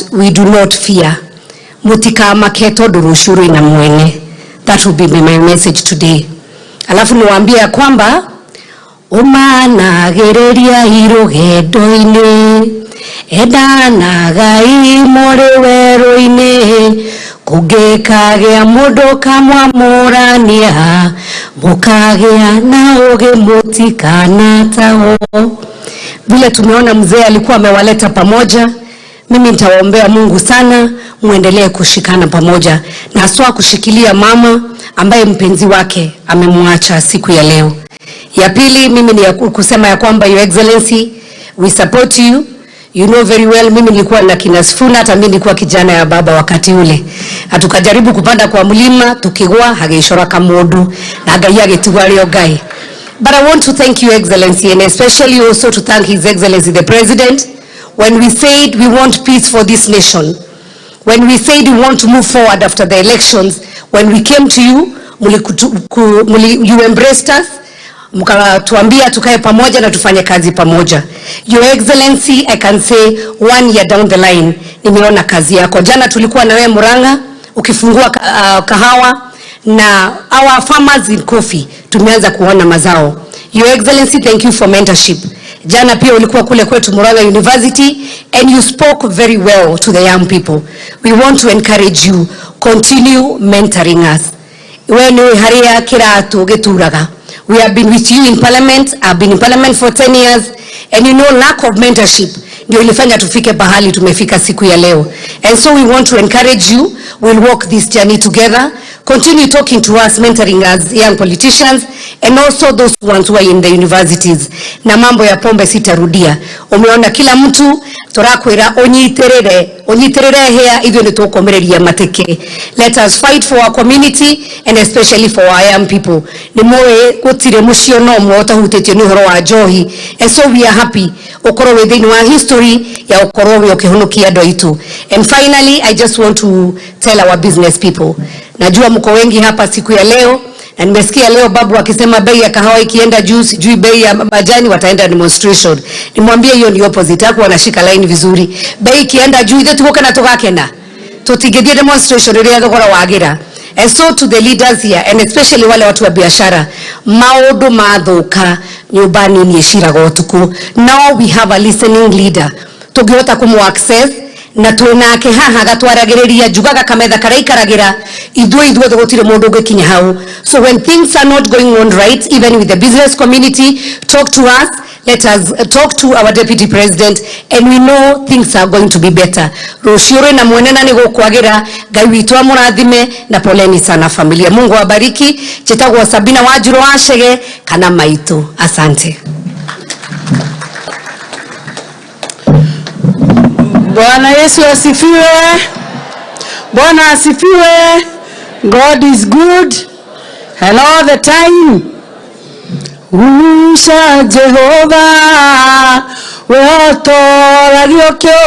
that we do not fear. Motikamake tondu ruciu rwina mwene. That will be my message today. Alafu niwaambie ya kwamba ũmanagĩrĩriai rũgendo-inĩ, endanagai mũrĩ werũ-inĩ, kũngĩkagĩa mũndũ ũkamwamũrania, mũkagĩa na ũgĩ mũtikanatahwo. Vile tumeona mzee alikuwa amewaleta pamoja, mimi nitawaombea Mungu sana muendelee kushikana pamoja na haswa kushikilia mama ambaye mpenzi wake amemwacha siku ya leo. Ya pili mimi ni ya kusema ya kwamba Your Excellency, we support you. You know very well mimi nilikuwa na kina Sifuna, hata mimi nilikuwa kijana ya baba wakati ule. Na tukajaribu kupanda kwa mlima tukigwa hagĩcora kamundu na Ngai agĩtigwo arĩ o Ngai. But I want to thank you Excellency and especially also to thank His Excellency the President when we said we want peace for this nation. When we said we want to move forward after the elections, when we came to you, you embraced us, mkatuambia tukae pamoja na tufanye kazi pamoja. Your Excellency, I can say one year down the line, nimeona kazi yako. Jana tulikuwa na wewe Murang'a ukifungua kahawa na our farmers in coffee tumeanza kuona mazao. Your Excellency, thank you for mentorship. Jana pia ulikuwa kule kwetu Murang'a University and you spoke very well to the young people. We want to encourage you, continue mentoring us. We nĩ haria kĩratũ gĩturaga. We have been with you in parliament. I've been in parliament for 10 years and you know lack of mentorship ndio ilifanya tufike pahali tumefika siku ya leo. And so we want to encourage you. We'll walk this journey together. Continue talking to us, mentoring us young politicians and also those ones who are in the universities. Na mambo ya pombe sitarudia. Umeona kila mtu turakwira unyitirire unyitirire hea ithuĩ nĩ tũkũmĩrĩria matĩkĩ. Let us fight for our community and especially for our young people. Nĩ mũĩ gũtirĩ mũciĩ no ũmwe ũtahutĩtio nĩ ũhoro wa njohi and so we are happy ũkorwo wĩ thĩinĩ wa history ya ũkorwo wĩ ũkĩhonokia andũ aitũ. And finally I just want to tell our business people, najua mko wengi hapa siku ya leo na nimesikia leo babu akisema bei ya kahawa ikienda juu, sijui bei ya majani wataenda demonstration. Nimwambie hiyo ni opposite, hapo wanashika line vizuri. Bei ikienda juu ithuĩ tugũkena tũgakena, tũtingĩthiĩ demonstration rĩrĩa thogora wagira. And so to the leaders here and especially wale watu wa biashara, maũndũ mathũka nyũmba nini ĩciraga ũtukũ. Now we have a listening leader tũngĩhota kũmũ access na twĩ nake haha gatwaragĩrĩria njugaga kametha karĩa ikaragĩra ithuĩ ithuothe gũtirĩ mũndũ ũngĩkinya hau. So when things are not going on right, even with the business community, talk to us. Let us talk to our deputy president and we know things are going to be better. Rũciũ rwĩna mwene na nĩ gũkwagĩra. Ngai witũ amũrathime na poleni sana familia. Mungu awabariki. Njĩtagwo Sabina Wanjiru wa Chege kana Maitũ. Asante. Bwana Yesu asifiwe. Bwana asifiwe. God is good and all the time. Usha Jehova we otoragio kĩo.